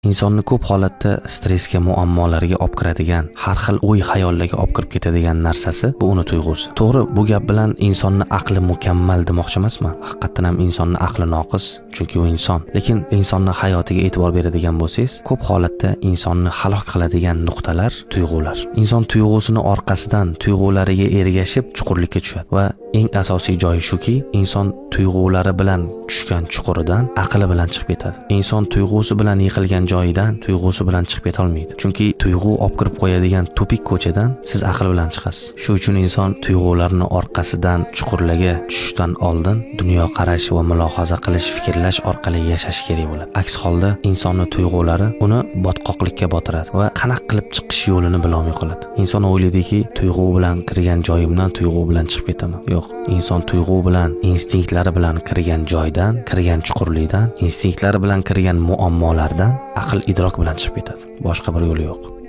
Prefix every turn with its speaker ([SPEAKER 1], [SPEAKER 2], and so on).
[SPEAKER 1] Insonni ko'p holatda stressga, muammolarga olib kiradigan, har xil o'y xayollarga olib kirib ketadigan narsasi bu uni tuyg'usi. To'g'ri, bu gap bilan insonni aqli mukammal demoqchi emasman. Haqiqatdan ham insonni aqli noqis, chunki u inson. Lekin insonni hayotiga e'tibor beradigan bo'lsangiz, ko'p holatda insonni halok qiladigan nuqtalar tuyg'ular. Inson tuyg'usini orqasidan tuyg'ulariga ergashib chuqurlikka tushadi va eng asosiy joyi shuki, inson tuyg'ulari bilan tushgan chuquridan aqli bilan chiqib ketadi. Inson tuyg'usi bilan yiqilgan joyidan tuyg'usi bilan chiqib ketolmaydi. Chunki tuyg'u olib kirib qo'yadigan тупик ko'chadan siz aql bilan chiqasiz. Shu uchun inson tuyg'ularni orqasidan chuqurlarga tushishdan oldin dunyoqarash va mulohaza qilish, fikrlash orqali yashash kerak bo'ladi. Aks holda insonni tuyg'ulari uni botqoqlikka botiradi va qanaqa qilib chiqish yo'lini bilolmay qoladi. Inson o'ylaydiki, tuyg'u bilan kirgan joyimdan tuyg'u bilan chiqib ketaman. Yo'q, inson tuyg'u bilan, instinktlari bilan kirgan joydan, kirgan chuqurlikdan, instinktlari bilan kirgan muammolardan aql idrok bilan chiqib ketadi. Boshqa bir yo'li yo'q.